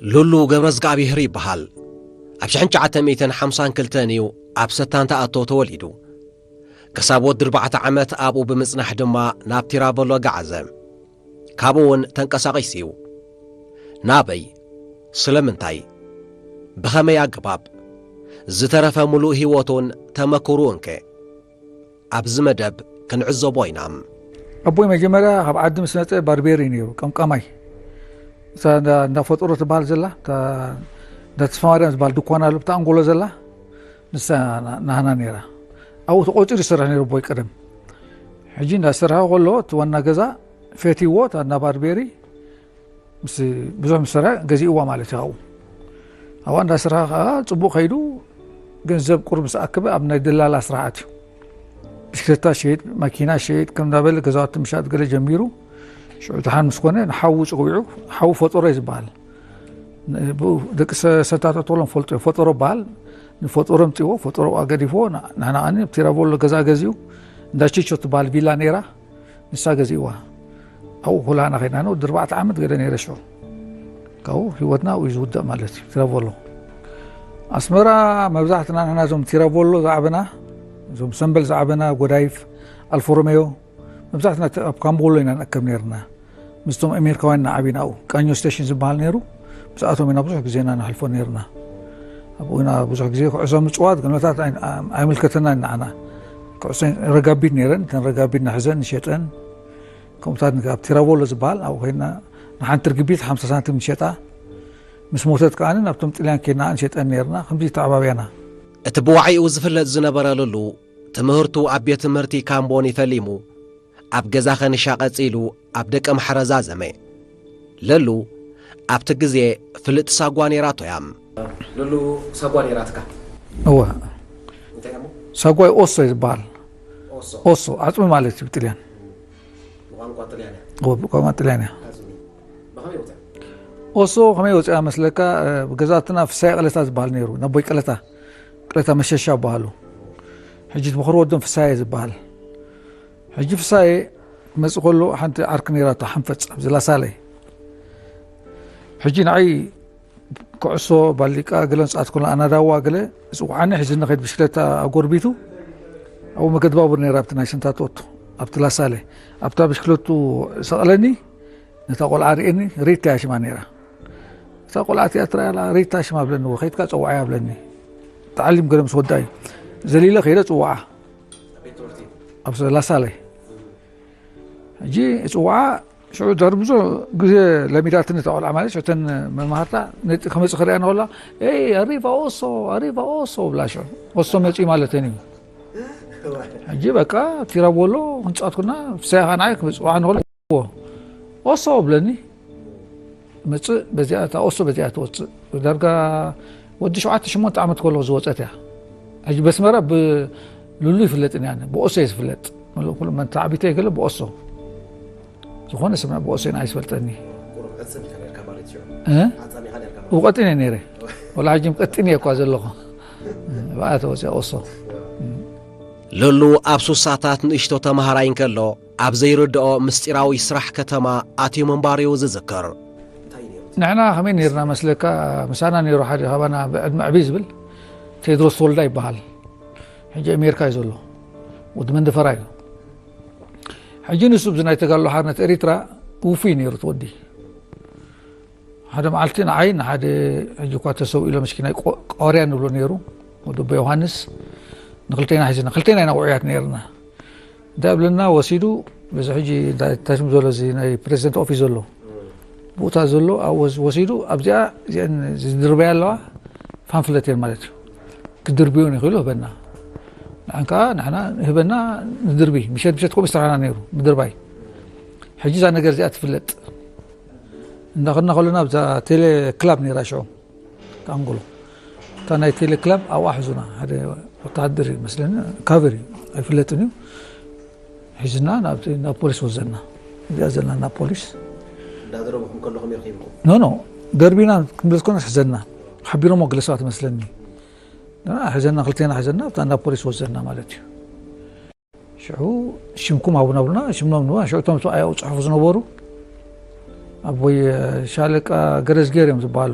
ሉሉ ገብረዝግኣብሄር ይበሃል። ኣብ ሽሕን ትሽዓተ ሚእትን ሓምሳን ክልተን እዩ ኣብ ሰታንታ ኣቶ ተወሊዱ። ክሳብ ወዲ ኣርባዕተ ዓመት ኣብኡ ብምጽናሕ ድማ ናብ ቲራቨሎ ገዓዘ። ካብኡ እውን ተንቀሳቒሱ እዩ። ናበይ? ስለምንታይ? ብኸመይ ኣገባብ? ዝተረፈ ምሉእ ህይወቱን ተመክሮኡን ከ? ኣብዚ መደብ ክንዕዘቦ ኢና። ኣቦይ መጀመርያ ካብ ዓዲ ምስ መጸ ባርቤር እዩ ነይሩ፣ ቀምቃማይ። እታ እንዳ፣ እንዳ ፈጠሮ ትበሃል ዘላ፣ እታ እንዳ ተስፋ ማርያም ዝበሃል ድኳን ኣሎ፣ ብታ ኣንጎሎ ዘላ፣ ንሳ ና-፣ ናህና ነይራ። ኣብኡ ተቖጺሩ ይሰርሕ ነይሩ ኣቦይ ቀደም። ሕጂ እንዳሰርሐ ከሎ፣ እቲ ዋና ገዛ ፈትይዎ፣ እታ እንዳ ባርቤሪ፣ ምስ ብዙሕ ምስ ሰርሐ ገዚእዋ ማለት እዩ። ካብኡ ኣብኣ እንዳሰርሐ ከዓ ጽቡቕ ከይዱ፣ ገንዘብ ቁሩብ ምስ ኣከበ ኣብ ናይ ደላላ ስራሕ ኣትዩ። ብሽክለታ ሸይጥ፣ ማኪና ሸይጥ፣ ከም እንዳበለ ገዛውቲ ምሻጥ ገለ ጀሚሩ። ሽዑ ደሓን ምስ ኮነ ንሓዉ ጸዊዑ፣ ሓዉ ፈጠሮ እዩ ዝበሃል። ን-፣ ብኡ ደቂ ሰ-፣ ሰንታታ ተብሎም ፈልጦ፣ ፈጠሮ በሃል። ንፈጠሮ ኣምጺእዎ፣ ፈጠሮ ኣብኣ ገዲፍዎ፣ ና-፣ ንሕና ከኣ ኣብ ቲራቮሎ ገዛ ገዚኡ፣ እንዳ ቺቾ ትበሃል ቪላ ነይራ። ንሳ ገዚእዋ። ኣብኡ ኩላህና ኸይድና፣ ንወዲ ኣርባዕተ ዓመት ገለ ነይረ ሽዑ። ካብኡ ህይወትና ኣብኡ እዩ ዝውዳእ ማለት እዩ፣ ቲራቮሎ። ኣስመራ መብዛሕትና ንሕና እዞም ቲራቮሎ ዝዓበና፣ እዞም ሰምበል ዝዓበና፣ ጎዳይፍ፣ ኣልፎ ሮሜዮ፣ መብዛሕትና ቲ-፣ ኣብ ካምቦሎ ኢና ንእከብ ነይርና። ምስቶም ኣሜሪካውያን ኢና ዓቢና ኣብኡ። ቃኞ ስቴሽን ዝበሃል ነይሩ፣ ምስኣቶም ኢና ብዙሕ ግዜና ነሕልፎ ነይርና። ኣብኡ ኢና ብዙሕ ግዜ ኩዕሶ ምጽዋት፣ ገለታት ኣይ-፣ ኣይምልከተናን ንዓና። ኩዕሶ ረጋቢት ነይረን፣ እተን ረጋቢት ንሕዘን ንሸጠን። ከምኡታት ኣብ ቲራቮሎ ዝበሃል ኣብኡ ኮይንና ንሓንቲ ርግቢት ሓምሳ ሳንቲም ንሸጣ። ምስ ሞተት ከኣ ናብቶም ጥልያን ኬድና ንሸጠን ነይርና። ከምዚ ተዓባቢያና። እቲ ብዋዒኡ ዝፍለጥ ዝነበረ ሉሉ፣ ትምህርቱ ኣብ ቤት ትምህርቲ ካምቦኒ ፈሊሙ፣ ኣብ ገዛ ከንሻ ቀጺሉ ኣብ ደቀ ማሕረ ዛዘመ። ለሉ ኣብቲ ግዜ ፍልጥቲ ሳጓ ነይራቶ እያ። ለሉ ሳጓ ነይራትካ? እወ። እንታይ እሞ? ሳጓ ኦሶ እዩ ዝበሃል። ኦሶ። ኦሶ፣ ዓጽሚ ማለት እዩ ብጥልያን። ብቋንቋ ጥልያን እያ። እወ፣ ብቋንቋ ጥልያን እያ። ዓጽሚ። ብኸመይ ወጸ? ኦሶ ከመይ ወጽኣ መስለካ? እ፣ ብገዛትና ፍሳይ ቀለታ ዝበሃል ነይሩ። ነቦይ ቀለታ፣ ቀለታ መሸሻ በሃሉ። ሕጂ እቲ ምኽሪ ወዶም ፍሳየ ዝበሃል። ሕጂ ፍሳየ ክመጽእ ከሎ ሓንቲ ዓርኪ ነይራቶ ሓንፈጽ ኣብዚ ላሳለይ። ሕጂ ንዓይ ኩዕሶ፣ ባሊቃ ገለ ንጻወት ከሎ ኣናዳዋ ገለ ይጽውዓኒ፣ ሒዝኒ ከይድ ብሽክለታ ኣጎርቢቱ ኣብኡ መገዲ ባቡር ነይራ ኣብቲ ናይ ሰንታቶቶ ኣብቲ ላሳለይ። ኣብታ ብሽክለቱ ሰቐለኒ፣ ነታ ቆልዓ ርእየኒ፣ ሪታ እያ ሽማ ነይራ። እታ ቆልዓ እቲኣ ትረኣያ ኣላ፣ ሪታ ሽማ ብለኒ፣ ከይድካ ጸውዓያ ብለኒ። ተዓሊም ገለ ምስ ወድኣ እዩ። ዘሊለ ከይደ ጽውዓ። ኣብ ላሳለይ። ሕጂ እጽውዓ፣ ሽዑ ድሕሪ ብዙሕ ግዜ ለሚዳትኒ እታ ቆልዓ ማለት፣ ሽዑ እተን መማህርታ ነቲ ክመጽእ ክርእያ እንከላ፣ "ኤይ፣ ኣሪቫ ኦሶ፣ ኣሪቫ ኦሶ" ብላ ሽዑ። ኦሶ መጺኡ ማለተን እዩ። ሕጂ በቃ ቲራቮሎ ክንጻወት ኮና፣ ፍሳያ ከኣ ንዓይ ክጽውዓ እንከሎ፣ "ኦሶ" ብለኒ። መጽእ በዚኣ፣ እታ ኦሶ በዚኣ ትወጽእ። ዳርጋ ወዲ ሸውዓተ ሽሞንተ ዓመት ከለኹ ዝወጸት እያ። ሕጂ በስመራ ብሉሉ ይፍለጥን እያ፣ ብኦሶ እየ ዝፍለጥ። ምሉእ ኩሉ መን ተዓቢተ ገለ ብኦሶ። ዝኾነ ስምዕ ብኦሶ ኢና ኣይዝፈልጠኒ። ቁሩብ ዕጽም ኢኻ ነርካ ማለት እዩ። እ? ዓጻም ኢኻ ነርካ ማለት እዩ። ቀጢን እየ ነይረ። ወላ ሕጂ ቀጢን እየ እኳ ዘለኹ። ብኣ ተወፂኣ ኦሶ። ሉሉ ኣብ ሱሳታት ንእሽቶ ተምሃራይ እንከሎ፣ ኣብ ዘይርድኦ ምስጢራዊ ስራሕ ከተማ ኣትዩ ምንባሩ እዩ ዝዝክር። እንታይ እዩ ነይሩ? ንሕና ከመይ ነይርና መስለካ? ምሳና ነይሩ ሓደ ካባና ብዕድመ ዕብይ ዝብል ቴድሮስ ተወልዳ ይበሃል። ሕጂ ኣሜሪካ እዩ ዘሎ። ወዲ መንደፈራ እዩ። ሕጂ ንሱ ብዚ ናይ ተጋድሎ ሓርነት ኤሪትራ ውፉይ ነይሩ እቲ ወዲ። ሓደ መዓልቲ ንዓይ ንሓደ ሕጂ እኳ ተሰው ኢሎ ምስኪናይ ቆ-፣ ቆርያ ንብሎ ነይሩ፣ ወዲ ኣቦ ዮሃንስ፣ ንክልቴና ሒዝና፣ ክልቴና ኢና ውዑያት ነይርና። እንታይ ኣብለና ወሲዱ፣ በዚ ሕጂ እንታይ፣ እንታይ ሽም ዘሎ እዚ ናይ ፕሬዚደንት ኦፊስ ዘሎ፣ ቦታ ዘሎ፣ ኣብ ወስ-፣ ወሲዱ ኣብዚኣ እዚአን ዝድርበያ ኣለዋ፣ ፋንፍለት እየን ማለት እዩ። ክድርብዮ ይኽእሉ ህበና። ንዓን ከኣ ንሕና ህበና ንድርቢ። ምሸት ምሸት ከምኡ ስራሕና ነይሩ፣ ምድርባይ። ሕጂ እዛ ነገር እዚኣ ትፍለጥ። እንዳኸድና ከለና ኣብዛ ቴሌ ክላብ ነይራ ሽዑ፣ ኣንጎሎ። እታ ናይ ቴሌ ክላብ ኣብኣ ሒዙና። ሓደ ወተሃደር እዩ መስለኒ፣ ካቨር እዩ፣ ኣይፍለጥን እዩ። ሒዝና ናብቲ፣ ናብ ፖሊስ ወዘና። እዚኣ ዘለና ናብ ፖሊስ። እንዳደረብኩም ከለኹም ይረኺብኩም? ኖ፣ ኖ። ደርቢና ክንብል ከለና ሒዘና። ሓቢሮሞ ገለ ሰባት መስለኒ። እና ሒዘና፣ ክልቴና ሒዘና፣ ኣብታ ናብ ፖሊስ ወዘና ማለት እዩ። ሽዑ ሽምኩም ሃቡና ብሉና፣ ሽምኖም ንዋ፣ ሽዑ እቶም ሰብኣይ ኣብኡ ጽሑፉ ዝነበሩ ኣቦይ ሻለቃ ገረዝጌር እዮም ዝበሃሉ።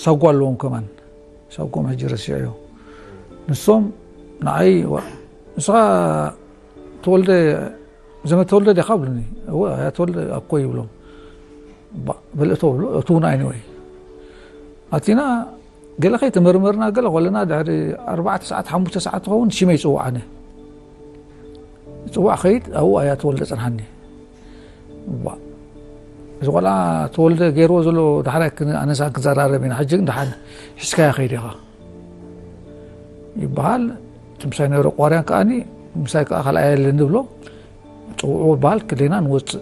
ሳጓ ኣለዎም ከማን። ሳጓም ሕጂ ረሲዐዮ። ንሶም ንዓይ፣ "ዋ፣ ንስኻ ተወልደ፣ ዘመድ ተወልደ ዲኻ?" ብሉኒ። "እወ፣ ኣያ ተወልደ ኣኮ" ይብሎም። ባ-፣ በል እቶ ብሎ፣ እትውና፣ anyway። ኣቲና ገለ ከይተመርመርና ገለ ኮለና፣ ድሕሪ ኣርባዕተ ሰዓት፣ ሓሙሽተ ሰዓት ትኸውን፣ ሽመይ ይጽውዓኒ። ይጽዋዕ፣ ከይድ፣ ኣብኡ ኣያ ተወልደ ጸንሓኒ። ዋ፣ እዚ ቆልዓ ተወልደ ገይርዎ ዘሎ ዳሕራይ ክን-፣ ኣነሳ ክንዘራረብ ኢና። ሕጂ ግን ደሓን ሒዝካዮ ከይድ ኢኻ ይበሃል። እቲ ምሳይ ነይሩ ቆርያን ከኣኒ፣ ምሳይ ከኣ ካልኣይ ኣለኒ ብሎ፣ ጽውዕዎ ይበሃል፣ ክሌና ንወጽእ።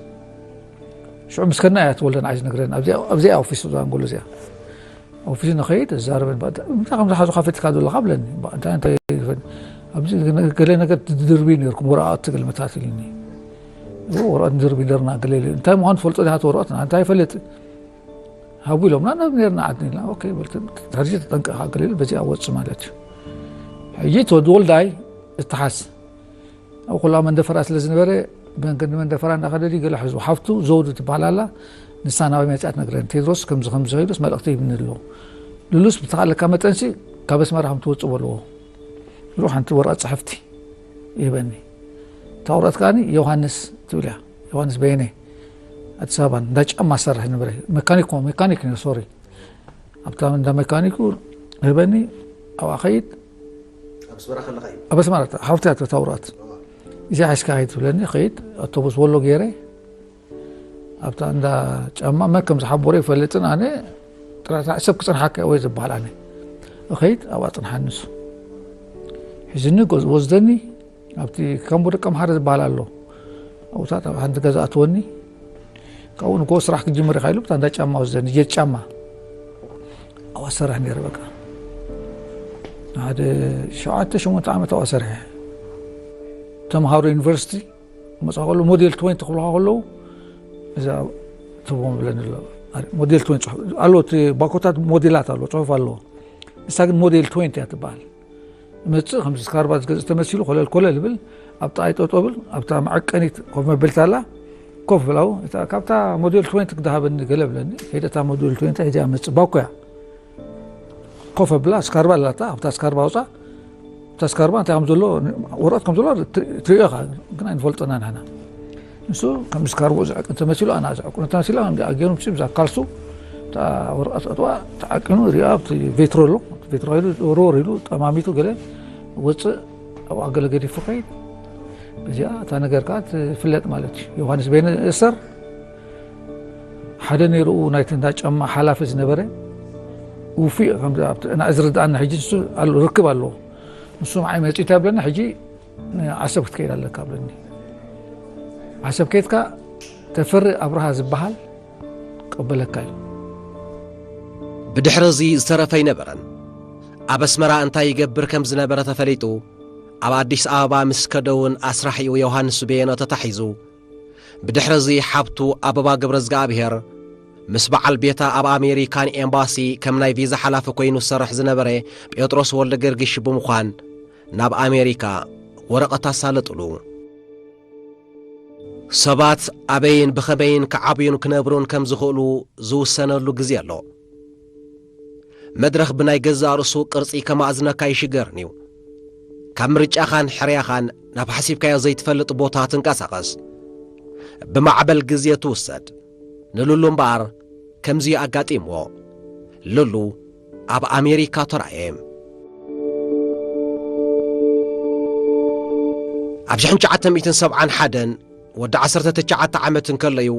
ሽዑ ምስ ከድና እያ ተወልደ ንዓይ ዝነግረኒ። ኣብዚኣ፣ ኣብዚኣ ኦፊስ ዛንጎሎ እዚኣ። ኦፊስ ንኸይድ፣ እዛረበኒ፣ "በቃ፣ እንታይ ከም ዝሓዙ ከፊትካ ዘለኻ?" ብለኒ። "በቃ፣ እንታይ፣ እንታይ ይፈል-?" "ኣብዚ ገለ ነገር ትድርቢ ነርኩም፣ ወረቓቕቲ ገለ መታት" ኢሉኒ። "እዎ፣ ወረቐት ንድርቢ ነርና፣ ገለ ኢሉ። እንታይ ምዃኑ ትፈልጦ ዲኻ እቲ ወረቐት?" "እንታይ ይፈልጥ?" "ሃቡ" ኢሎምና፣ ናብ ነርና ዓድና ኢልና። "ኦኬ" በልኩ፣ "ሕጂ ተጠንቀቕካ" ገለ ኢሉ፣ በዚኣ ወጽእ ማለት እዩ። ሕጂ ተወልዳይ እተሓዝ። ኣብ ኩላ መንደፈራ ስለ ዝነበረ፣ መንገዲ መንደፈራ እንዳኸደ ድዩ ገለ ሕዙ። ሓፍቱ ዘውዱ ትበሃል ኣላ፣ ንሳ ናባይ መጺኣ ትነግረኒ፣ "ቴድሮስ ከምዚ ከምዚ ኢሉስ መልእኽቲ ሂብኒ ኣሎ። ሉሉስ ብዝተኻእለካ መጠንሲ ካብ ኣስመራ ከም ትወጽእ በልዎ። ሉ ሓንቲ ወረቐት ጽሕፍቲ ይህበኒ። እታ ወረቐት ከኣኒ ዮሃንስ ትብል እያ፣ ዮሃንስ በየነ፣ ኣዲስ ኣበባ እንዳ ጫማ ዝሰርሕ ዝነበረ፣ መካኒክ፣ ሜካኒክ ነይሩ፣ ሶሪ። ኣብታ እንዳ መካኒኩ ህበኒ፣ ኣብኣ ኸይድ። ኣብ ኣስመራ ከለኻ እዩ? ኣብ ኣስመራ፣ ሓፍቲ እያ እታ ወረቐት። እዚኣ ሒዝካ ኸይድ ትብለኒ፣ ኸይድ፣ ኣውቶቡስ ወሎ ገይረ፣ ኣብታ እንዳ ጫማ መን ከም ዝሓበሮ ይፈልጥን፣ ኣነ ጥራሕ ሰብ ክጸንሓካ ወይ ዝበሃል፣ ኣነ እኸይድ፣ ኣብኣ ጽንሓኒ ንሱ። ሒዝኒ ጎዝ-፣ ወስደኒ፣ ኣብቲ ካምቦ ደቀምሓረ ዝበሃል ኣሎ። ኣብኡታት ኣብ ሓንቲ ገዛ ኣትወኒ። ካብኡ ንግሆ ስራሕ ክትጅምር ኢኻ ኢሉ፣ ብታ እንዳ ጫማ ወስደኒ፣ ጌት ጫማ። ኣብኣ ሰርሕ ነይረ፣ በቃ። ሓደ ሸውዓተ፣ ሸሞንተ ዓመት ኣብኣ ሰርሐ። ተምሃሮ ዩኒቨርሲቲ መጽኣ ከሎ፣ ሞዴል ትወንቲ ክብልኻ ከለዉ፣ እዛ ትቦም ብለኒ ኣሎ። ሞዴል ትወንቲ ጽሑፍ ኣሎ፣ እቲ ባኮታት ሞዴላት ኣሎ፣ ጽሑፍ ኣለዎ። ንሳ ግን ሞዴል ትወንቲ እያ ትበሃል። እመጽእ፣ ከምዚ ስካርባ ዝገዝእ ተመሲሉ ኮለል ኮለል ይብል፣ ኣብ ጥቓይ ጠጠው ብል፣ ኣብታ መዐቀኒት ኮፍ መበሊት ኣላ፣ ኮፍ ብል ኣብኡ፣ እታ፣ ካብታ ሞዴል ትወንቲ ክድሃበኒ ገለ ብለኒ፣ ከይደ እታ ሞዴል ትወንቲ ሒዘያ እመጽእ፣ ባኮ እያ። ኮፍ ኣብላ፣ ስካርባ ኣላታ፣ ኣብታ ስካርባ ኣውጻ፣ ኣብታ ስካርባ እንታይ ከም ዘሎ፣ ወረቐት ከም ዘሎ ትር-፣ ትርእዮ ኢኻ፣ ግን ኣይንፈልጦን ኢና ንሕና። ንሱ ከም ስካርቦ ዝዕቅን ተመሲሉ፣ ኣና ዝዕቅኑ ተመሲሉ፣ ኣና ኣገይሩ፣ ምስ ብዛ ካልሱ፣ እታ ወረቐት ኣጥዋ ተዓቂኑ፣ ሪኣ ኣብቲ ቬትሮ ኣሎ፣ ቬትሮ ኢሉ፣ ወርወር ኢሉ፣ ጠማሚቱ ገለ ወፅእ፣ ኣብኣ ገለ ገዲፉ ከይድ። በዚኣ እታ ነገር ከዓ ትፍለጥ ማለት እዩ። ዮሃንስ በየነ እሰር፣ ሓደ ነይሩ ናይቲ እንዳ ጫማ ሓላፊ ዝነበረ፣ ውፉይ፣ ከምዚ ኣብቲ፣ ንዓይ ዝርድኣኒ ሕጂ ንሱ ኣሎ፣ ርክብ ኣለዎ። ንሱ ንዓይ መፂኡ እንታይ ብለኒ፣ ሕጂ ዓሰብ ክትከይድ ኣለካ ብለኒ። ዓሰብ ከይድካ ተፈሪ ኣብርሃ ዝበሃል ቀበለካ እዩ። ብድሕሪ እዚ ዝተረፈ ኣይነበረን። ኣብ ኣስመራ እንታይ ይገብር ከም ዝነበረ ተፈሊጡ፣ ኣብ ኣዲስ ኣበባ ምስ ከደ እውን ኣስራሒኡ ዮሃንስ በየነ ተታሒዙ። ብድሕሪ እዚ ሓብቱ ኣበባ ገብረዝግኣብሄር ምስ በዓል ቤታ ኣብ ኣሜሪካን ኤምባሲ ከም ናይ ቪዛ ሓላፊ ኮይኑ ዝሰርሕ ዝነበረ ጴጥሮስ ወልደ ገርጊሽ ብምዃን ናብ ኣሜሪካ ወረቐት ኣሳለጥሉ። ሰባት ኣበይን ብኸመይን ክዓብዩን ክነብሩን ከም ዝኽእሉ ዝውሰነሉ ግዜ ኣሎ። መድረኽ ብናይ ገዛእ ርእሱ ቅርጺ ከማእዝነካ ይሽገርን እዩ። ካብ ምርጫኻን ሕርያኻን ናብ ሓሲብካዮ ዘይትፈልጥ ቦታ ትንቀሳቐስ። ብማዕበል ግዜ ትውሰድ። ንሉሉ እምበኣር ከምዚ ኣጋጢምዎ። ሉሉ ኣብ ኣሜሪካ ተራእየ። ኣብ ሽሕን ትሽዓተ ሚእትን ሰብዓን ሓደን ወዲ ዓሰርተ ትሽዓተ ዓመት እንከሎ እዩ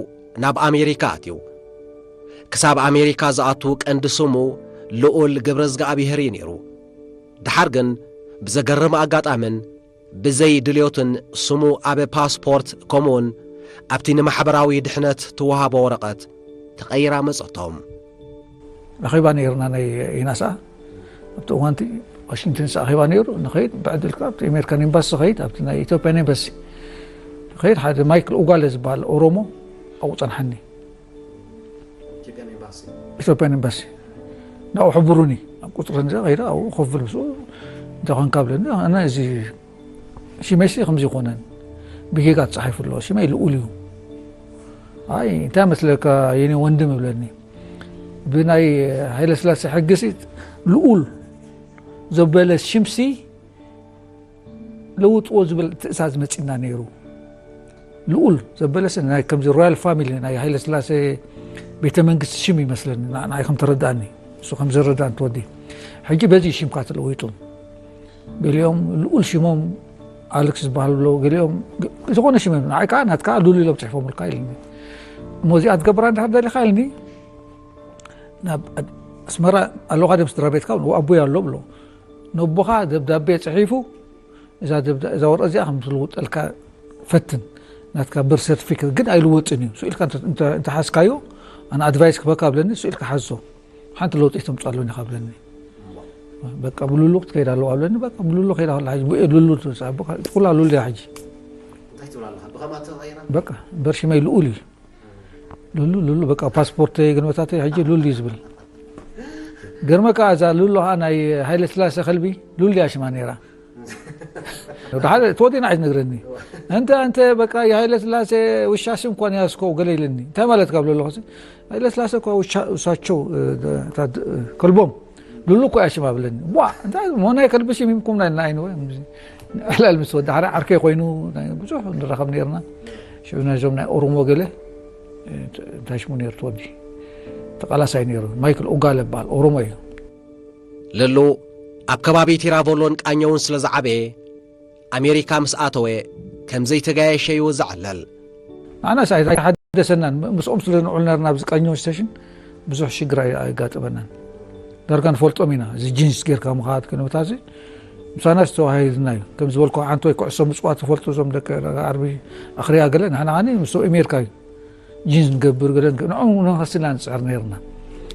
ናብ ኣሜሪካ ኣትዩ። ክሳብ ኣሜሪካ ዝኣቱ ቀንዲ ስሙ ልኡል ገብረዝግኣብሄር እዩ ነይሩ። ደሓር ግን ብዘገርም ኣጋጣምን ብዘይ ድልዮትን ስሙ ኣብ ፓስፖርት ከምኡውን ኣብቲ ንማሕበራዊ ድሕነት ትወሃቦ ወረቐት ተቐይራ መጸቶም። ኣኼባ ነይርና ናይ ኢናሳ ኣብቲ እዋንቲ ዋሽንግተን ኣኼባ ነይሩ። ንኸይድ ብዕድል ከኣ ኣብቲ ኣሜሪካን ኤምባሲ ኸይድ፣ ኣብቲ ናይ ኢትዮጵያን ኤምባሲ ኸይድ፣ ሓደ ማይክል ኡጋለ ዝበሃል ኦሮሞ ኣብኡ ጸንሓኒ። ኢትዮጵያን ኤምባሲ። ኢትዮጵያን ኤምባሲ ናብኡ ሕቡሩኒ። ኣብ ቁጽሪ ንዛ ኸይደ ኣብኡ ኮፍ ብል ምስኡ እንታይ ኾንካ ብለኒ፣ ኣነ እዚ ሽመይሲ ከምዚ ይኾነን ብጌጋ ተጻሒፉ ኣሎ፣ ሽመይ ልኡል እዩ። ኣይ እንታይ መስለካ የኔ ወንድም ብለኒ። ብናይ ሃይለስላሴ ሕግሲ ልኡል ዘበለ ሽምሲ ለውጥዎ ዝብል ትእዛዝ መፂና ነይሩ። ልኡል ዘበለስ ናይ ከምዚ ሮያል ፋሚሊ ናይ ሃይለስላሴ ቤተ መንግስቲ ሽም ይመስለኒ፣ ንዓይ ከም ተረዳእኒ፣ እሱ ከም ዝረዳእኒ ተወዲ። ሕጂ በዚ ሽምካ ተለዊጡ። ገሊኦም ልኡል ሽሞም ኣሌክስ ዝበሃል ብሎ፣ ገሊኦም ዝኾነ ሽም እዮም። ንዓይ ከዓ ናትካ ሉሉ ኢሎም ፅሕፎምልካ ኢልኒ። እሞ እዚኣ ትገብራ እንድሕር ደሊኻ ኢልኒ፣ ናብ ኣስመራ ኣለኻ ድም ስድራ ቤትካ? ኣቦይ ኣሎ ብሎ። ነቦኻ ደብዳቤ ጽሒፉ፣ እዛ ደብዳ-፣ እዛ ወረቐት እዚኣ ከም ትልውጠልካ ፈትን፣ ናትካ በርት ሰርቲፊኬት ግን ኣይልወጥን እዩ። ስኢልካ እንተ-፣ እንተ-፣ እንተሓዝካዮ፣ ኣነ ኣድቫይስ ክበካ ብለኒ፣ ስኢልካ ሓዞ። ሓንቲ ለውጢ ተምጻ ኣለኒ ካብ ብለኒ። በቃ ብሉሉ ክትከይድ ኣለዋ ብለኒ፣ በቃ ብሉሉ ከይዳ ከላ፣ ሕጂ ብኤ ሉሉ ትብል፣ በቃ ኩላ ሉሉ እያ ሕጂ። እንታይ ትብል ኣለኻ? ብኸማ ተቐይራ? በቃ፣ እምበር ሽመይ ልኡል እዩ። ሉሉ፣ ሉሉ፣ በቃ ፓስፖርተይ፣ ግልመታተይ ሕጂ ሉሉ እዩ ዝብል። ገርመካ እዛ ሉሉ ኸዓ ናይ ሃይለ ስላሴ ከልቢ ሉሉ እያ ሽማ ነይራ። ሓደ ተወዲና እዩ ዝነግረኒ። እንተ፣ እንተ በቃ የሃይለ ስላሴ ውሻ ስም እኳ ያዝከው ገለ ኢለኒ። እንታይ ማለት ካብ ሉሉ ኸሲ? ሃይለ ስላሴ እኳ ውሻ፣ ውሳቸው፣ እ፣ እ፣ ከልቦም። ሉሉ እኮ እያ ሽማ ብለኒ። ቧ፣ እንታይ ሞ ናይ ከልቢ ሽም ይምኩም ናይ፣ ናይ፣ ናይ፣ ዕላል ምስ ወዲ ሓደ ዓርከይ ኮይኑ ናይ ብዙሕ ንራኸብ ነይርና። ሽዑ ናይዞም ናይ ኦሮሞ ገለ፣ እ፣ እንታይ ሽሙ ነይሩ እቲ ወዲ? ተቓላሳይ ነይሩ። ማይክል ኦጋለ ይበሃል፣ ኦሮሞ እዩ። ለሎ ኣብ ከባቢ ቲራቮሎን ቃኘውን ስለ ዝዓበየ፣ ኣሜሪካ ምስ ኣተወ ከም ዘይተጋየሸ እዩ ዝዕለል። ንዓናስ ኣይተሓደሰናን። ም-፣ ምስኦም ስለ ንዑል ነርና ኣብዚ ቃኘው ስቴሽን ብዙሕ ሽግር ኣይ-፣ ኣየጋጠመናን። ዳርጋ ንፈልጦም ኢና። እዚ ጂንስ ጌርካ ምኻድ ክንብታሲ ምሳናስ ተዋሂልና እዩ። ከም ዝበልኩ ዓንቶ ወይ ኩዕሶ ምጽዋት ትፈልጡ እዞም ደቂ ዓርቢ ኣኽርያ ገለ፣ ንሕና ኸኒ ምስ ኣሜሪካ እዩ ጂንስ ንገብር ገለ ንገ-፣ ንዕኦም ንኸስልና ንጽዕር ነርና።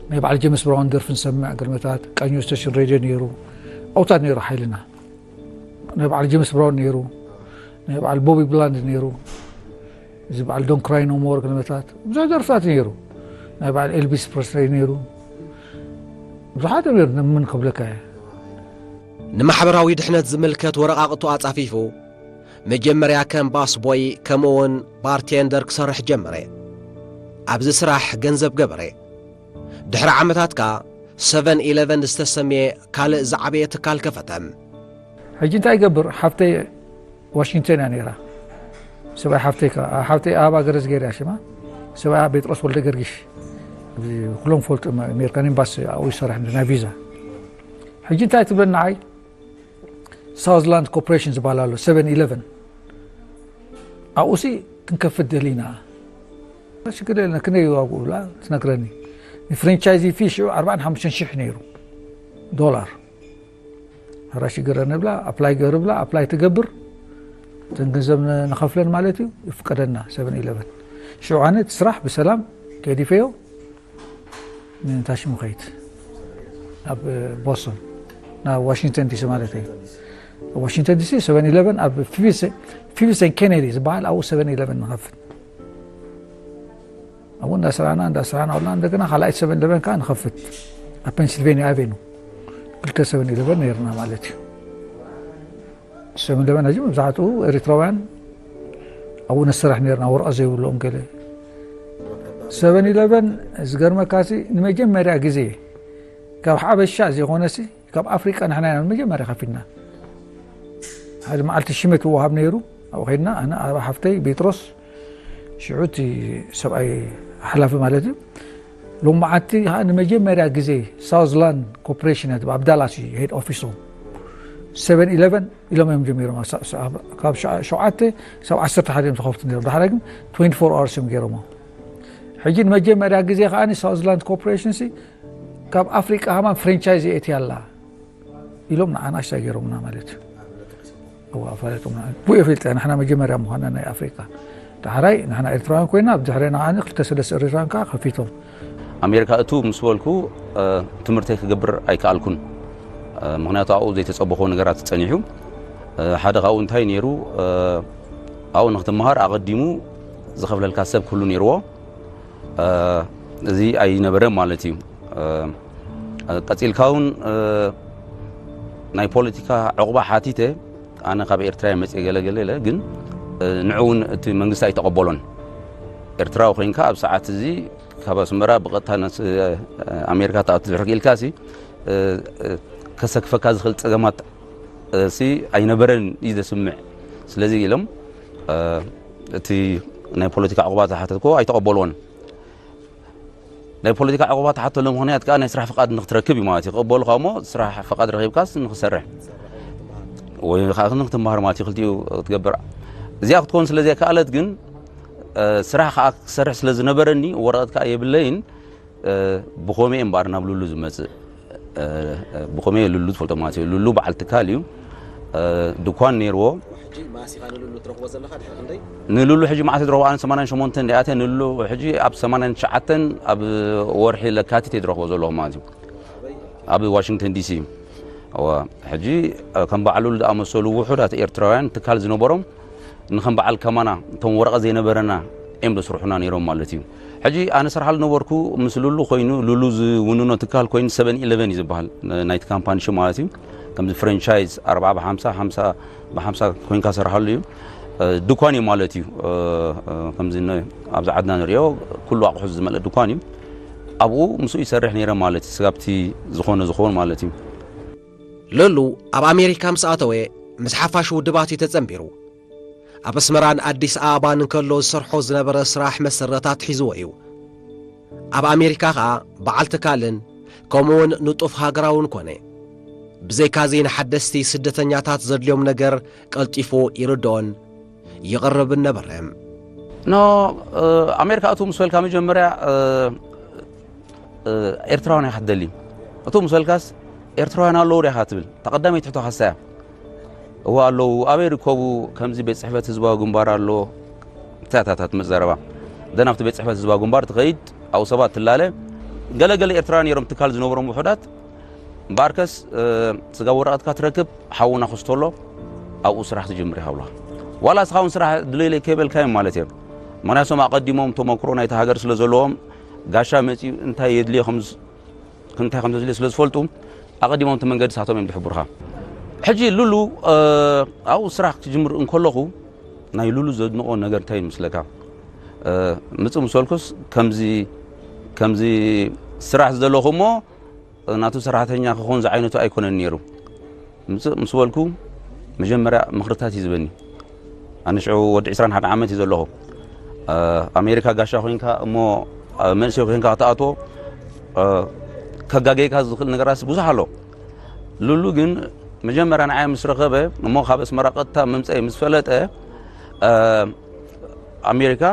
ናይ በዓል ጀምስ ብራውን ደርፊ ንሰምዕ፣ ግርመታት፣ ቃኘው ስቴሽን ሬድዮ ነይሩ። ኣውታር ነይሩ ሓይልና። ናይ በዓል ጀምስ ብራውን ነይሩ። ናይ በዓል ቦቢ ብላንድ ነይሩ። እዚ በዓል ዶን ክራይ ኖ ሞር ግርመታት። ብዙሕ ደርፍታት ነይሩ። ናይ በዓል ኤልቪስ ፕሬስለይ ነይሩ። ብዙሓት እዮም ነይሩ፣ ምን ክብለካ እየ። ንማሕበራዊ ድሕነት ዝምልከት ወረቓቕቱ ኣጻፊፉ፣ መጀመርያ ከም ባስ ቦይ ከምኡውን ባርቴንደር ክሰርሕ ጀመረ። ኣብዚ ስራሕ ገንዘብ ገበረ። ድሕሪ ዓመታት ከኣ ሰቨን ኢለቨን ዝተሰምየ ካልእ ዝዓበየ ትካል ከፈተ። ሕጂ እንታይ ይገብር? ሓፍተይ ዋሽንግተን እያ ነይራ። ሰብኣይ ሓፍተይ ከኣ፣ ሓፍተይ ኣበባ ገረዝጌር እያ ሽማ። ሰብኣያ ጴጥሮስ ወልደ ገርጊሽ። እዚ ኩሎም ፈልጡ፣ ኣሜሪካን ኤምባሲ ኣብኡ ይሰርሕ ናይ ቪዛ። ሕጂ እንታይ ትብለኒ ንዓይ? ሳውዝላንድ ኮርፖሬሽን ዝበሃል ኣሎ፣ ሰቨን ኢለቨን። ኣብኡሲ ክንከፍት ደሊና። ሽግር የለን፣ ክንደይ ዋግኡ ብላ ትነግረኒ። ንፍራንቻይዚ ፊ ሽዑ ኣርባዓን ሓሙሽተን ሽሕ ነይሩ ዶላር። ሕራ ሽግር የለን ብላ፣ ኣፕላይ ገር ብላ፣ ኣፕላይ ትገብር። እተን ገንዘብ ን-፣ ንኸፍለን ማለት እዩ፣ ይፍቀደና፣ ሰቨን ኢለቨን። ሽዑ ኣነ እቲ ስራሕ ብሰላም ገዲፈዮ። ንታሽሙ ኸይድ ናብ ቦስቶን፣ ናብ ዋሽንግተን ዲሲ ማለት እዩ። ዋሽንግተን ዲሲ ሰቨን ኢለቨን ኣብ ፊፍቲን ኬኔዲ ዝበሃል ኣብኡ ሰቨን ኢለቨን ንኸፍት። ኣብኡ እንዳስራሕና፣ እንዳስራሕና፣ ወላ እንደገና ካልኣይ ሰቨን ኢለቨን ከዓ ንኸፍት። ኣብ ፔንሲልቬንያ ኣቬኑ ክልተ ሰቨን ኢለቨን ነይርና ማለት እዩ። ሰቨን ኢለቨን ሕጂ መብዛሕትኡ ኤሪትራውያን ኣብኡ ነስራሕ ነርና፣ ወረቐት ዘይብሎም ገለ። ሰቨን ኢለቨን ዝገርመካሲ ንመጀመርያ ግዜ ካብ ሓበሻ ዘይኮነሲ ካብ ኣፍሪቃ ንሕና ኢና ንመጀመርያ ከፊትና። ሓደ መዓልቲ ሽመት ይወሃብ ነይሩ፣ ኣብኡ ኸይድና ኣነ፣ ኣባ ሓፍተይ፣ ጴጥሮስ፣ ሽዑ እቲ ሰብኣይ ሓላፊ ማለት እዩ። ሎማዓንቲ ከዓ ንመጀመርያ ግዜ ሳውዝላንድ ኮርፖሬሽን እያ ትበሃል፣ ኣብ ዳላስ እዩ ሄድ ኦፊሶም። ሰቨን ኢለቨን ኢሎም እዮም ጀሚሮም። ሳ-፣ ሳ-፣ ካብ ሸ-፣ ሸውዓተ ሳብ ዓሰርተ ሓደ እዮም ዝኸፍቱ ነይሮም። ድሓር ግን ትዌንቲ ፎር ኣወርስ እዮም ገይሮሞ። ሕጂ ንመጀመርያ ግዜ ከዓ ሳውዝላንድ ኮርፖሬሽን ሲ ካብ ኣፍሪቃ ሃማን ፍሬንቻይዝ የእትያ ኣላ ኢሎም ንዓና ኣሽታ ገይሮምና ማለት እዩ። እዋ፣ ኣፋለጦምና። ብኡ የፈልጠ፣ ንሕና መጀመርያ ምዃንና ናይ ኣፍሪቃ። ዳሕራይ ንሕና ኤርትራውያን ኮይና፣ ኣብ ድሕሬና ከኣ ክልተ ሰለስተ ኤርትራውያን ከኣ ከፊቶም። ኣሜሪካ እቱ ምስ በልኩ፣ እ፣ ትምህርተይ ክገብር ኣይከኣልኩን። እ፣ ምኽንያቱ ኣብኡ ዘይተጸበኹዎ ነገራት ጸኒሑ። እ፣ ሓደ ካብኡ እንታይ ነይሩ፣ እ፣ ኣብኡ ንክትመሃር ኣቐዲሙ ዝኸፍለልካ ሰብ ክህሉ ነይርዎ። እ፣ እዚ ኣይነበረን ማለት እዩ። እ፣ ቀጺልካ እውን፣ እ፣ ናይ ፖለቲካ ዕቑባ ሓቲተ፣ ኣነ ካብ ኤርትራ እየ መጽየ ገለ ገለ ኢለ፣ ግን፣ እ፣ ንዑ እውን እቲ መንግስቲ ኣይተቐበሎን። ኤርትራዊ ኮይንካ ኣብ ሰዓት እዚ ካብ ኣስመራ ብቐጥታ ኣሜሪካ ትኣቱ ድሕር ክኢልካ ሲ ከሰክፈካ ዝኽእል ፀገማት ሲ ኣይነበረን እዩ ዘስምዕ። ስለዚ ኢሎም እቲ ናይ ፖለቲካ ዕቑባ ዝሓተትኮ ኣይተቐበልዎን። ናይ ፖለቲካ ዕቑባ ተሓተሉ ምኽንያት ከዓ ናይ ስራሕ ፍቓድ ንክትረክብ እዩ ማለት እዩ። ክቕበሉካ እሞ ስራሕ ፍቓድ ረኺብካስ ንክሰርሕ ወይ ከዓ ንክትመሃር ማለት እዩ። ክልቲኡ ክትገብር እዚኣ ክትከውን ስለ ዘይከኣለት ግን ስራሕ ከዓ ክሰርሕ ስለ ዝነበረኒ ወረቐት ከዓ የብለይን። ብኸመይ እምበኣር ናብ ሉሉ ዝመፅእ ብኸመይ ሉሉ ትፈልጦ ማለት እዩ። ሉሉ በዓል ትካል እዩ። ድኳን ነይርዎ። ንሉሉ ሕጂ መዓስ ዝረኽቦ ኣነ ሰማንያን ሸሞንተ እንዲኣተ ንሉሉ ሕጂ ኣብ ሰማንያን ትሽዓተን ኣብ ወርሒ ለካቲት እየ ዝረኽቦ ዘለኹ ማለት እዩ። ኣብ ዋሽንግተን ዲሲ ሕጂ ከም በዓል ሉሉ ዝኣመሰሉ ውሑዳት ኤርትራውያን ትካል ዝነበሮም ንከም በዓል ከማና እቶም ወረቐት ዘይነበረና እዮም ዘስርሑና ነይሮም ማለት እዩ። ሕጂ ኣነ ሰርሓሉ ነበርኩ ምስ ሉሉ ኮይኑ ሉሉ ዝውንኖ ትካል ኮይኑ ሰቨን ኢለቨን እዩ ዝበሃል ናይቲ ካምፓኒ ሽም ማለት እዩ። ከምዚ ፍራንቻይዝ ኣርብዓ ብሓምሳ ሓምሳ ብሓምሳ ኮይንካ ሰርሓሉ እዩ። ድኳን እዩ ማለት እዩ። ከምዚ ኣብዚ ዓድና ንሪኦ ኩሉ ኣቑሑ ዝመልአ ድኳን እዩ። ኣብኡ ምስኡ ይሰርሕ ነይረ ማለት እዩ። ስጋብቲ ዝኾነ ዝኾን ማለት እዩ። ሉሉ ኣብ ኣሜሪካ ምስ ኣተወ ምስ ሓፋሽ ውድባት እዩ ተጸንቢሩ። ኣብ ኣስመራን ኣዲስ ኣበባን እንከሎ ዝሰርሖ ዝነበረ ስራሕ መሰረታት ሒዝዎ እዩ። ኣብ ኣሜሪካ ኸኣ በዓል ትካልን ከምኡውን ንጡፍ ሃገራውን ኮነ። ብዘይካዚ ንሓደስቲ ስደተኛታት ዘድልዮም ነገር ቀልጢፉ ይርድኦን ይቕርብን ነበረ። ኖ ኣሜሪካ እቱ ምስ በልካ መጀመርያ ኤርትራውያን ኢኻ ትደሊ። እቱ ምስ በልካስ ኤርትራውያን ኣለዉ ዲኻ ትብል። እታ ቀዳመይቲ ሕቶ ካሳ እያ። እወ ኣለዉ። ኣበይ ይርከቡ? ከምዚ ቤት ጽሕፈት ህዝባዊ ግንባር ኣሎ። እታታታት መዘረባ ደን ኣብቲ ቤት ጽሕፈት ህዝባዊ ግንባር ትኸይድ ኣብኡ ሰባት ትላለ። ገለገለ ኤርትራውያን ነይሮም ትካል ዝነበሮም ውሑዳት እምበኣርከስ ስጋብ ወረቐትካ ትረክብ ሓውና ክስቶ ኣሎ ኣብኡ ስራሕ ትጅምር ይሃብሉኻ። ዋላ እስኻ እውን ስራሕ ድለይለይ ከይበልካዮም ማለት እዮም። ምክንያቶም ኣቐዲሞም ተመክሮ ናይቲ ሃገር ስለ ዘለዎም ጋሻ መፂኡ እንታይ የድልዮ እንታይ ከም ዘድልዮ ስለ ዝፈልጡ ኣቐዲሞም እቲ መንገዲ ሳቶም እዮም ዝሕብሩኻ። ሕጂ ሉሉ ኣብኡ ስራሕ ክጅምር እንከለኹ ናይ ሉሉ ዘድንቆ ነገር እንታይ ምስለካ ምፅእ ምስ በልኩስ ከምዚ ከምዚ ስራሕ ዝደለኹ እሞ ናቱ ሰራሕተኛ ክኾን ዝዓይነቱ ኣይኮነን ነይሩ። ምፅእ ምስ በልኩ መጀመርያ ምኽርታት እዩ ዝበኒ። ኣነ ሽዑ ወዲ ዕስራን ሓደ ዓመት እዩ ዘለኹ። ኣሜሪካ ጋሻ ኮይንካ እሞ መንእሰይ ኮይንካ ክትኣትዎ ከጋገይካ ዝኽእል ነገራት ብዙሕ ኣሎ። ሉሉ ግን መጀመርያ ንዓይ ምስ ረኸበ እሞ ካብ ኣስመራ ቀጥታ ምምፀይ ምስ ፈለጠ ኣሜሪካ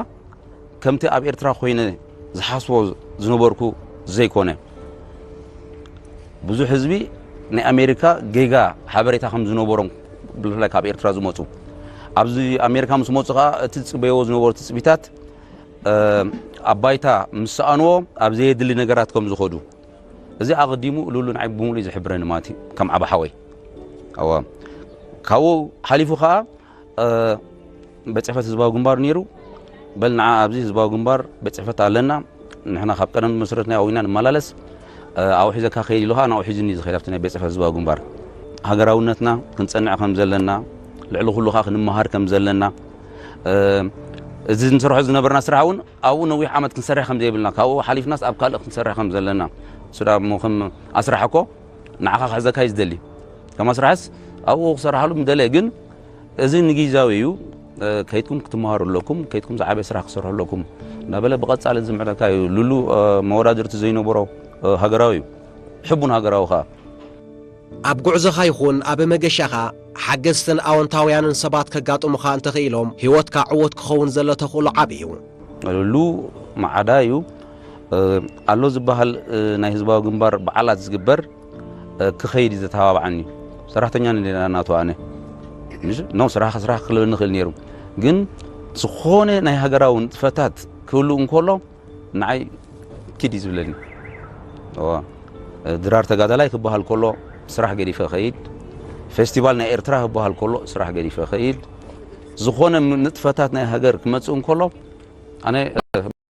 ከምቲ ኣብ ኤርትራ ኮይነ ዝሓስቦ ዝነበርኩ ዘይኮነ ብዙሕ ህዝቢ ናይ ኣሜሪካ ጌጋ ሓበሬታ ከም ዝነበሮም ብፍላይ ካብ ኤርትራ ዝመፁ ኣብዚ ኣሜሪካ ምስ መፁ ከዓ እቲ ዝፅበይዎ ዝነበሩ ትፅቢታት ኣብ ባይታ ምስ ሰኣንዎ ኣብ ዘየድሊ ነገራት ከም ዝኸዱ እዚ ኣቐዲሙ ሉሉ ንዓይ ብምሉእ ዝሕብረኒ ማለት እዩ ከም ዓቢ ሓወይ። ካብኡ ሓሊፉ ከዓ ቤት ፅሕፈት ህዝባዊ ግንባር ነይሩ። በል ንዓ ኣብዚ ህዝባዊ ግንባር ቤት ፅሕፈት ኣለና፣ ንሕና ካብ ቀደም መስረትና ኢና ንመላለስ፣ ኣብኡ ሒዘካ ከይድ ኢሉ ከዓ ናብኡ ሒዙኒ ዝኸይድ ኣብቲ ናይ ቤት ፅሕፈት ህዝባዊ ግንባር። ሃገራውነትና ክንፀንዕ ከም ዘለና፣ ልዕሊ ኩሉ ከዓ ክንመሃር ከም ዘለና፣ እዚ ንሰርሖ ዝነበርና ስራሕ እውን ኣብኡ ነዊሕ ዓመት ክንሰርሕ ከም ዘይብልና፣ ካብኡ ሓሊፍናስ ኣብ ካልእ ክንሰርሕ ከም ዘለና፣ እሱ ደኣ እሞ ከም ኣስራሕ እኮ ንዓኻ ክሕዘካ እዩ ዝደሊ። ከም ኣስራሕስ ኣብኡ ክሰርሓሉ ምደለየ፣ ግን እዚ ንጊዛዊ እዩ፣ ከይድኩም ክትመሃሩ ኣለኩም፣ ከይድኩም ዝዓበየ ስራሕ ክሰርሑ ኣለኩም እናበለ ብቐጻሊ ዝምዕደካ እዩ። ሉሉ መወዳድርቲ ዘይነበሮ ሃገራዊ እዩ፣ ሕቡን ሃገራዊ ኸኣ። ኣብ ጉዕዞኻ ይኹን ኣብ መገሻኻ ሓገዝትን ኣወንታውያንን ሰባት ከጋጥሙኻ እንተኽኢሎም ህይወትካ ዕዉት ክኸውን ዘሎ ተኽእሎ ዓቢ እዩ። ሉሉ መዓዳ እዩ ኣሎ ዝበሃል ናይ ህዝባዊ ግንባር በዓላት ዝግበር ክኸይድ እዩ ዘተባብዓኒ። ሰራሕተኛ ነይረ ናቱ ኣነ። ኖ ስራሕ ስራሕ ክልብል ንኽእል ነይሩ። ግን ዝኾነ ናይ ሃገራዊ ንጥፈታት ክህሉ እንከሎ ንዓይ ኪድ እዩ ዝብለኒ። ድራር ተጋዳላይ ክበሃል ከሎ ስራሕ ገዲፈ ኸይድ፣ ፌስቲቫል ናይ ኤርትራ ክበሃል ከሎ ስራሕ ገዲፈ ኸይድ፣ ዝኾነ ንጥፈታት ናይ ሃገር ክመጽእ እንከሎ ኣነ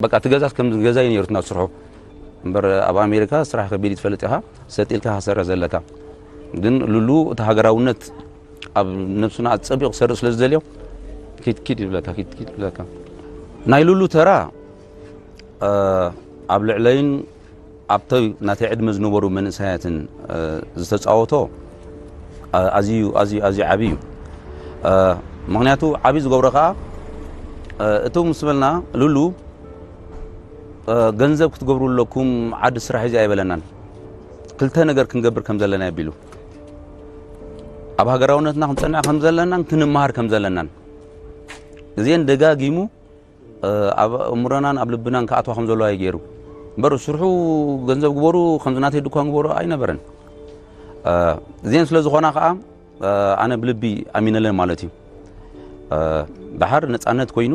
በቃ እቲ ገዛስ ከም ገዛይ ነይሩ ናቱ ስርሑ እምበር ኣብ ኣሜሪካ ስራሕ ከቢድ ትፈልጥ ኢኻ ሰጥ ኢልካ ክሰርሕ ዘለካ ግን ሉሉ እቲ ሃገራውነት ኣብ ነብሱና ኣጸቢቑ ክሰርሕ ስለ ዝደልዮ ኪድ ኪድ ይብለካ ኪድ ኪድ ይብለካ ናይ ሉሉ ተራ ኣብ ልዕለይን ኣብቲ ናተይ ዕድመ ዝነበሩ መንእሰያትን ዝተፃወቶ ኣዝዩ ኣዝዩ ኣዝዩ ዓብዪ እዩ። ምክንያቱ ዓብዪ ዝገብሮ ከዓ፣ እቲ ምስ በልና ሉሉ፣ ገንዘብ ክትገብሩ ኣለኩም፣ ዓዲ ስራሕ እዚ ኣይበለናን። ክልተ ነገር ክንገብር ከም ዘለና የቢሉ፣ ኣብ ሃገራውነትና ክንፀንዕ ከም ዘለናን ክንመሃር ከም ዘለናን፣ እዚአን ደጋጊሙ ኣብ ኣእምሮናን ኣብ ልብናን ክኣትዋ ከም ዘለዋ እዩ ገይሩ። እምበር ስርሑ፣ ገንዘብ ግበሩ፣ ከምዚ ናተይ ድኳን ግበሩ ኣይነበረን። እዚአን ስለ ዝኾና ከዓ ኣነ ብልቢ ኣሚነለን ማለት እዩ። ደሓር ነፃነት ኮይኑ፣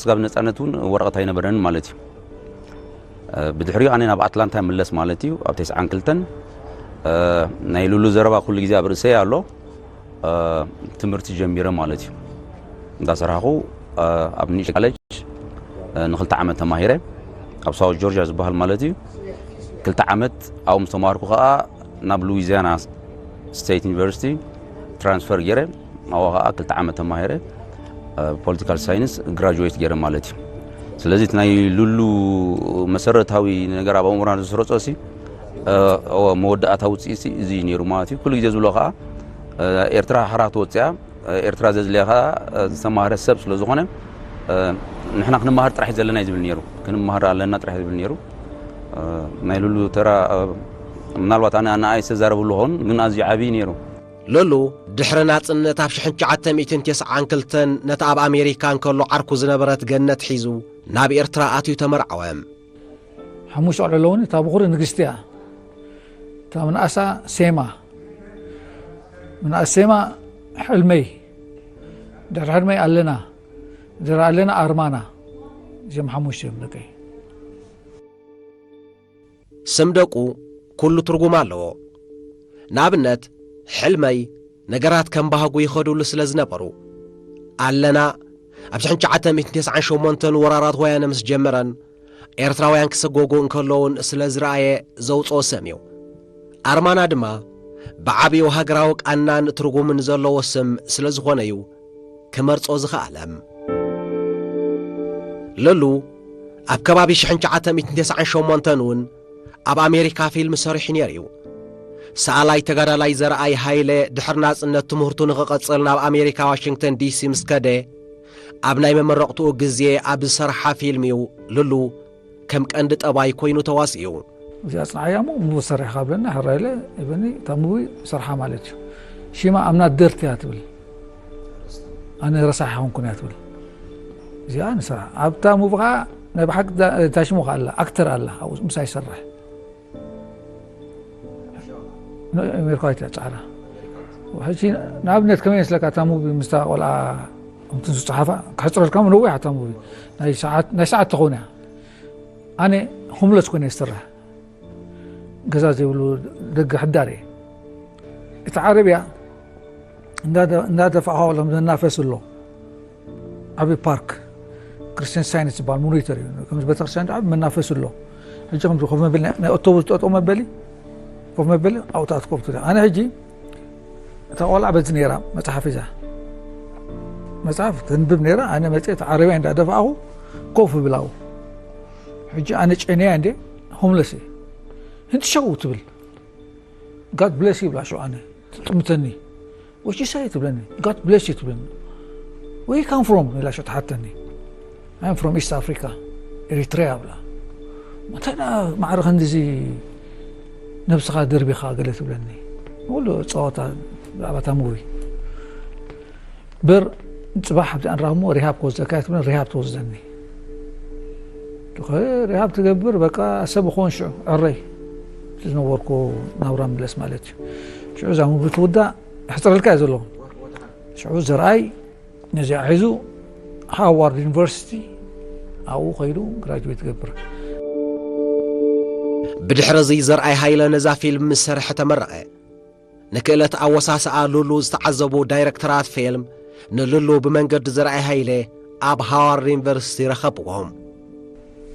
ስጋብ ነፃነት እውን ወረቐት ኣይነበረንን ማለት እዩ። ብድሕሪኡ ኣነ ናብ ኣትላንታ ምለስ ማለት እዩ። ኣብ ተስዓን ክልተን ናይ ሉሉ ዘረባ ኩሉ ግዜ ኣብ ርእሰይ ኣሎ። ትምህርቲ ጀሚረ ማለት እዩ። እንዳሰራሕኩ ኣብ ኒሽ ካሌጅ ንክልተ ዓመት ተማሂረ። ኣብ ሳውት ጆርጅያ ዝበሃል ማለት እዩ። ክልተ ዓመት ኣብኡ ምስ ተማሃርኩ ከዓ ናብ ሉዊዚያና ስቴት ዩኒቨርሲቲ ትራንስፈር ገይረ። ኣብኡ ከዓ ክልተ ዓመት ተማሂረ፣ ፖለቲካል ሳይንስ ግራጁዌት ገይረ ማለት እዩ። ስለዚ እቲ ናይ ሉሉ መሰረታዊ ነገር ኣብ ኣእምሮና ዝስረፆ ሲ፣ መወዳእታ ውፅኢት ሲ እዚ እዩ ነይሩ ማለት እዩ። ኩሉ ግዜ ዝብሎ ከዓ ኤርትራ ሓራ ትወፅያ፣ ኤርትራ ዘድልያ ከዓ ዝተማህረ ሰብ ስለ ዝኾነ፣ ንሕና ክንመሃር ጥራሕ እዩ ዘለና እዩ ዝብል ነይሩ። ክንመሃር ኣለና ጥራሕ እዩ ዝብል ነይሩ። ናይ ሉሉ ተራ ምናልባት ኣነ ንኣይ ዝተዛረብሉ ኸውን፣ ግን ኣዝዩ ዓብዪ ነይሩ። ሉሉ ድሕሪ ናጽነት ኣብ ሽሕን ትሽዓተ ሚእትን ተስዓን ክልተን ነታ ኣብ ኣሜሪካ እንከሎ ዓርኩ ዝነበረት ገነት ሒዙ ናብ ኤርትራ ኣትዩ ተመርዓወ። ሓሙሽተ ቆልዑ ኣለውኒ። እታ ብኹሪ ንግስቲ እያ። እታ ምንኣሳ ሴማ፣ ምንኣስ ሴማ ሕልመይ፣ ድሕሪ ሕልመይ ኣለና፣ ድሕሪ ኣለና ኣርማና። እዚኦም ሓሙሽተ እዮም ደቀይ። ስም ደቁ ኩሉ ትርጉም ኣለዎ። ንኣብነት፣ ሕልመይ ነገራት ከም ባህጉ ይኸዱሉ ስለ ዝነበሩ፣ ኣለና ኣብ ሽሕን ትሽዓተ ሚእትን ተስዓን ሸሞንተን ወራራት ወያነ ምስ ጀመረን፣ ኤርትራውያን ክስጎጉ እንከለውን ስለ ዝረኣየ ዘውፅኦ ስም እዩ። ኣርማና ድማ ብዓብዩ ሃገራዊ ቃናን ትርጉምን ዘለዎ ስም ስለ ዝኾነ እዩ ክመርጾ ዝኸኣለ። ሉሉ ኣብ ከባቢ ሽሕን ትሽዓተ ሚእትን ተስዓን ሸሞንተን እውን ኣብ ኣሜሪካ ፊልም ሰሪሑ ነይሩ እዩ። ሰኣላይ ተጋዳላይ ዘርኣይ ሃይለ ድሕሪ ናጽነት ትምህርቱ ንኽቐጽል ናብ ኣሜሪካ ዋሽንግተን ዲሲ ምስ ከደ፣ ኣብ ናይ መመረቕትኡ ግዜ ኣብ ዝሰርሓ ፊልም እዩ ሉሉ ከም ቀንዲ ጠባይ ኮይኑ ተዋሲኡ። እዚኣ ጽንዓያ እሞ ሙቡ ሰሪሕካ ብለኒ፣ ሕራይ ኢለ ይበኒ፣ እታ ሙቪ ሰርሓ ማለት እዩ። ሽማ ኣምና ደርት እያ ትብል፣ ኣነ ረሳሕ ኣይኮንኩን እያ ትብል። እዚኣ ንስራሕ ኣብታ ሙቪ ኸዓ ናይ ብሓቂ ዳ-፣ እታ ሽሙ ኸዓ ኣላ፣ ኣክተር ኣላ፣ ኣብኡ ምሳይ ይሰርሕ። ን-፣ ኣሜሪካዊት እያ፣ ጻዕዳ። ሕጂ ንኣብነት ከመይ ይመስለካ፣ እታ ሙቪ ምስታ ቆልዓ ከምቲ ዝጸሓፋ፣ ክሕጽረልካ እሞ ነዊሕ እታ ሙቪ። ናይ ሰዓት፣ ናይ ሰዓት ትኸውን እያ። ኣነ ሆምለስ ኮይነ ዝሰርሕ፣ ገዛ ዘይብሉ ደገ ሕዳር እየ። እቲ ዓረብያ እንዳ-፣ እንዳደፋእኻ፣ ሎም መናፈሲ ኣሎ፣ ዓብዪ ፓርክ፣ ክርስቲያን ሳይንስ ዝበሃል ሞኒተር እዩ። ከምዚ ቤተክርስትያን ዓብዪ መናፈሲ ኣሎ። ሕጂ ከምዚ ኮፍ መበሊ ናይ፣ ናይ ኣውቶቡስ ጠጠው መበሊ፣ ኮፍ መበሊ ኣብኡ ትኣቱ ኮፍ ትብል። ኣነ ሕጂ እታ ቆልዓ በዚ ነይራ መጽሓፍ ሒዛ። መጽሓፍ ተንብብ ነይራ፣ ኣነ መጽየ እቲ ዓረብያ እንዳደፋእኹ ኮፍ እብል ኣብኡ። ሕጂ ኣነ ጨንያ እንዴ፣ ሆምለስ እየ። "ህንጥሸው" ትብል። "God bless you" ይብላ ሸው ኣነ። ትጥምተኒ። "What you say?" ትብለኒ። "God bless you" ትብለኒ። "Where you come from?" ኢላ ሸው ትሓተኒ። "I'm from East Africa, Eritrea" ብላ። "እንታይ ደኣ ማዕረ ክንድዚ ነብስኻ ደርቢኻ?" ገለ ትብለኒ። ንኹሉ ጸወታ ብዛዕባ እታ ሙቪ። በር ጽባሕ ኣብዚኣ ንራኸብ እሞ ሪሃብ ክወስደካ እያ ትብለኒ፣ ሪሃብ ትወስደኒ። ሪሃብ ትገብር፣ በቃ ሰብ እኾን ሽዑ ዕረይ፣ እቲ ዝነበርኩ ናብራ ምለስ ማለት እዩ። ሽዑ እዛ ሙቪ ትውዳእ፣ ይሕጽረልካ እየ ዘሎ። ሽዑ ዘርኣይ ነዚኣ ሒዙ ሃዋርድ ዩኒቨርሲቲ ኣብኡ ከይዱ ግራጁዌት ይገብር። ብድሕሪ እዚ ዘርኣይ ሃይለ ነዛ ፊልም ምስ ሰርሐ ተመረቐ። ንክእለት ኣወሳስኣ ሉሉ ዝተዓዘቡ ዳይረክተራት ፊልም ንሉሉ ብመንገዲ ዘርኣይ ሃይለ ኣብ ሃዋርድ ዩኒቨርሲቲ ረኸብዎም።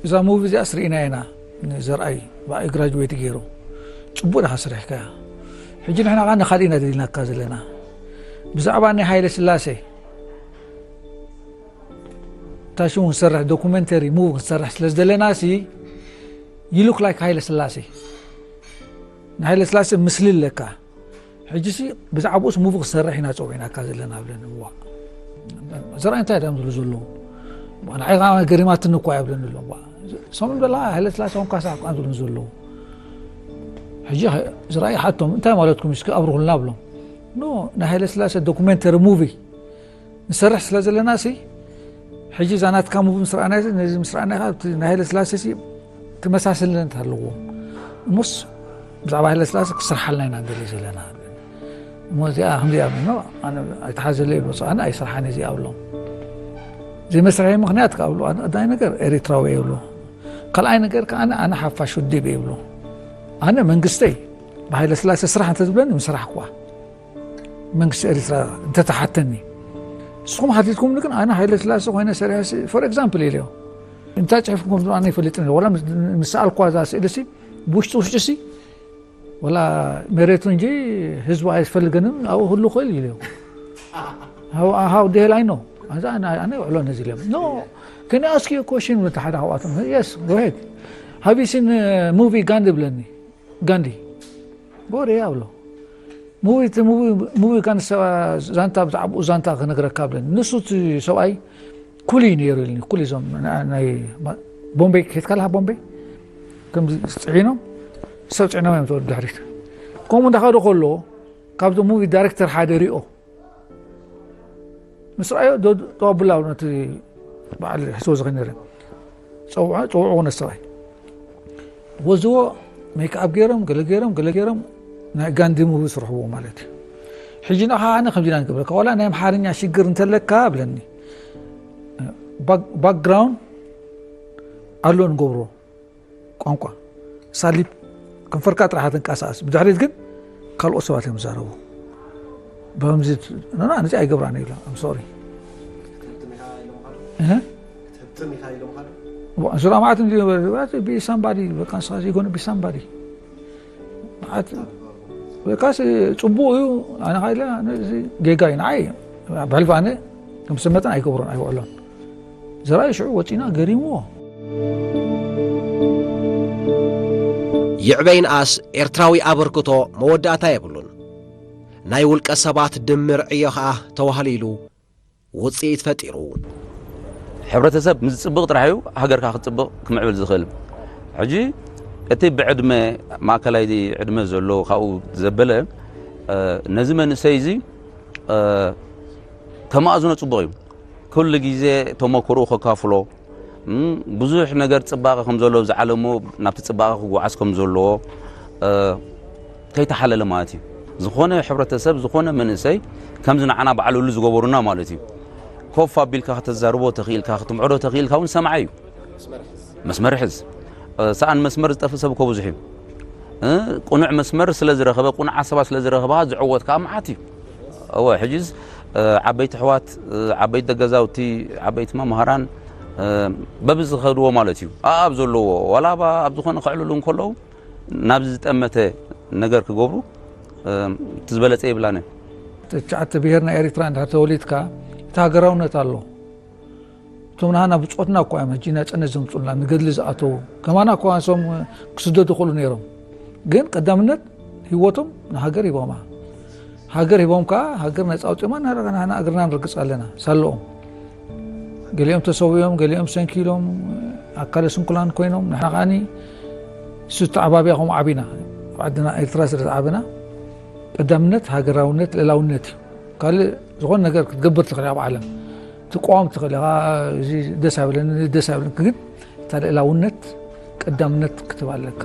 እዛ ሙቪ እዚኣስ ርኢና ኢና፣ ንዘርኣይ ብኣይ ግራጁዌት ገይሩ። ጽቡቕ ዲኻ ሰሪሕካያ። ሕጂ ንሕና ኸኣ ንኻልእ ኢና ደሊናካ ዘለና። ብዛዕባ ናይ ሃይለ ስላሴ ታሽሙ ክንሰርሕ፣ ዶኩመንተሪ ሙቪ ክንሰርሕ ስለ ዝደለና ሲ you look like ሃይለ ስላሴ። ንሃይለ ስላሴ ምስሊ ኣለካ። ሕጂ ሲ ብዛዕባኡስ ሙቪ ክሰርሕ ኢና ጸዊዕናካ ዘለና ብለኒ። እዋ፣ ዘርኣይ እንታይ ደም ዝብሉ ዘለዉ? ንዓይ ከዓ ገሪማትኒ እኳ እያ ብለኒ ኣሎ። እዋ፣ ሰሙን በላ ሃይለ ስላሴ ኾንካ ሳዕ እኳ ዝብሉ ዘለዉ። ሕጂ ዘርኣይ ሓቶም እንታይ ማለትኩም እስኪ ኣብርሁልና ብሎም። ኖ፣ ናይ ሃይለ ስላሴ ዶኩመንተሪ ሙቪ ንሰርሕ ስለ ዘለና ሲ ሕጂ እዛ ናትካ ሙቪ ምስ ረኣናዮ ነዚ ምስ ረኣናዮ እቲ ናይ ሃይለ ስላሴ ሲ ተመሳስልነት ኣለዎ። እሞስ ብዛዕባ ሃይለ ስላሴ ክስርሓልና ኢና ንደሊ ዘለና። እሞ እዚኣ ከምዚኣ ብሎ ኣነ ኣይተሓዘለይ ብሎ ኣነ ኣይስርሓን እዚኣ ብሎ። ዘይመስርሐይ ምኽንያት ካብ ብሎ ኣዳይ ነገር ኤሪትራዊ እየ ብሎ። ካልኣይ ነገር ከኣ ኣነ ኣነ ሓፋሽ ውድብ እየ ብሎ። ኣነ መንግስተይ ብሃይለ ስላሴ ስራሕ እንተዝብለኒ ምስራሕ እኳ መንግስቲ ኤርትራ እንተተሓተኒ፣ ንስኹም ሓቲትኩምኒ ግን ኣነ ሃይለ ስላሴ ኮይነ ሰሪሐ ሲ for example ኢለዮ። እንታይ ጽሒፍኩም ኣነ ይፈልጥን ኢለ። ወላ ምስ ሰኣልኳ እዛ ስእሊ ሲ ብውሽጢ ውሽጢ ሲ ወላ መሬቱ እንጂ ህዝቡ ኣይፈልገንን ኣብኡ ህሉ ክእል ኢለዮ። How the hell I know? ኣዛ ኣነ ውዕሎ ነዚ ኢለዮም። No, can I ask you a question? ብልቲ ሓደ ካብኣቶም yes, go ahead. Have you seen movie ጋንዲ ብለኒ። ጋንዲ ጎሬ ኣብሎ ሙቪ እቲ ሙቪ ሙቪ ካን ዛንታ ብዛዕባኡ ዛንታ ክነግረካ ብለኒ። ንሱ እቲ ሰብኣይ ኩሊ ነይሩ ኢልኒ። ኩሊ እዞም ናይ ቦምቤ ከድካ ኣለካ ቦምቤ ከም ፅዒኖም ሰብ ፅዒኖም እዮም ተወዱ ድሕሪት ከምኡ እንዳኸዱ ከሎ ካብዞም ሙቪ ዳይሬክተር ሓደ ሪኦ ምስ ረኣዮ ተዋብላ ነቲ በዓል ሕስቦ ዝኸነረ ፀውዖ ነሰባይ ወዝዎ ሜክኣብ ገይሮም ገለ ገይሮም ገለ ገይሮም ናይ ጋንዲ ሙቪ ስርሕዎ ማለት እዩ። ሕጂ ንኻ ኣነ ከምዚ ኢና ንገብረካ ዋላ ናይ ኣምሓርኛ ሽግር እንተለካ ብለኒ ባክግራውንድ ኣሎ ንገብሮ ቋንቋ ሳሊብ ከንፈርካ ጥራሕ ትንቀሳቀስ ብድሕሪት ግን ካልኦት ሰባት እዮም ዝዛረቡ በምዚ ነዚ ኣይገብራን ይብላ ሶሪ ስራ ማለት እንጂ ቢ ሳምባዲ በቃ ንስኻ ዘይኮነ ቢ ሳምባዲ ማለት በቃ ጽቡቕ እዩ ኣነ ካይለ ጌጋ እዩ ንዓይ ብሕልፊ ኣነ ከም ስመጠን ኣይገብሮን ኣይውዕሎን ዘርኣይ ሽዑ ወጺና ገሪምዎ ይዕበይ ንኣስ ኤርትራዊ ኣበርክቶ መወዳእታ የብሉን ናይ ውልቀ ሰባት ድምር ዕዮ ኸኣ ተዋህሊሉ ውፅኢት ፈጢሩ። ሕብረተሰብ ምስ ዝፅብቕ ጥራሕ እዩ ሃገርካ ክትፅብቕ ክምዕብል ዝኽእል። ሕጂ እቲ ብዕድመ ማእከላይ ዕድመ ዘሎ ካብኡ ዘበለ ነዚ መንእሰይ እዚ ከመኣዝኖ ፅቡቕ እዩ። ኩሉ ግዜ ተመክርኡ ከካፍሎ ብዙሕ ነገር ፅባቐ ከም ዘለዎ ኣብዚ ዓለሞ ናብቲ ፅባቐ ክጓዓዝ ከም ዘለዎ ከይተሓለለ ማለት እዩ። ዝኾነ ሕብረተሰብ ዝኾነ መንእሰይ ከምዚ ንዓና ባዕሉ ዝገበሩና ማለት እዩ። ኮፍ ኣቢልካ ከተዛርቦ ተኽኢልካ ክትምዕዶ ተኽኢልካ እውን ሰማዒ እዩ። መስመር ሕዝ። ሰኣን መስመር ዝጠፍእ ሰብ እኮ ብዙሕ እዩ። ቁኑዕ መስመር ስለ ዝረኸበ ቁኑዓ ሰባት ስለ ዝረኸባ ዝዕወት ከዓ መዓት እዩ። እወ ሕጅስ ዓበይቲ ኣሕዋት ዓበይቲ ገዛውቲ ዓበይቲ መምሃራን በብዝኸድዎ ማለት እዩ ኣኣብ ዘለዎ ዋላ ኣብ ዝኾነ ከዕልሉ እንከለዉ ናብዚ ዝጠመተ ነገር ክገብሩ እቲ ዝበለፀ ይብላነ ትሽዓተ ብሄር ናይ ኤሪትራ እንድሕር ተወሊድካ እቲ ሃገራውነት ኣሎ እቶም ናሃና ብፆትና እኳ እዮም ሕጂ ናፅነት ዘምፁልና ንገድሊ ዝኣተዉ ከማና እኳ ንሶም ክስደዱ ይኽእሉ ነይሮም ግን ቀዳምነት ህይወቶም ንሃገር ሂቦማ ሃገር ሂቦም ከዓ ሃገር ነፃ ኣውፅኦማ ናህና እግርና ንርግፅ ኣለና ሳለኦም ገሊኦም ተሰዊኦም ገሊኦም ሰንኪሎም ኣካለ ስንኩላን ኮይኖም ንሕና ከዓኒ እሱ ተዓባቢያ ከም ዓቢና ዓድና ኤርትራ ስለ ዝዓበና ቀዳምነት ሃገራውነት ልእላውነት እዩ ካልእ ዝኾነ ነገር ክትገብር ትኽእል ኣብ ዓለም ትቋወም ትኽእል ኢኻ እዚ ደስ ኣይብለኒ ደስ ኣይብለኒ ግን እታ ልእላውነት ቀዳምነት ክትህብ ኣለካ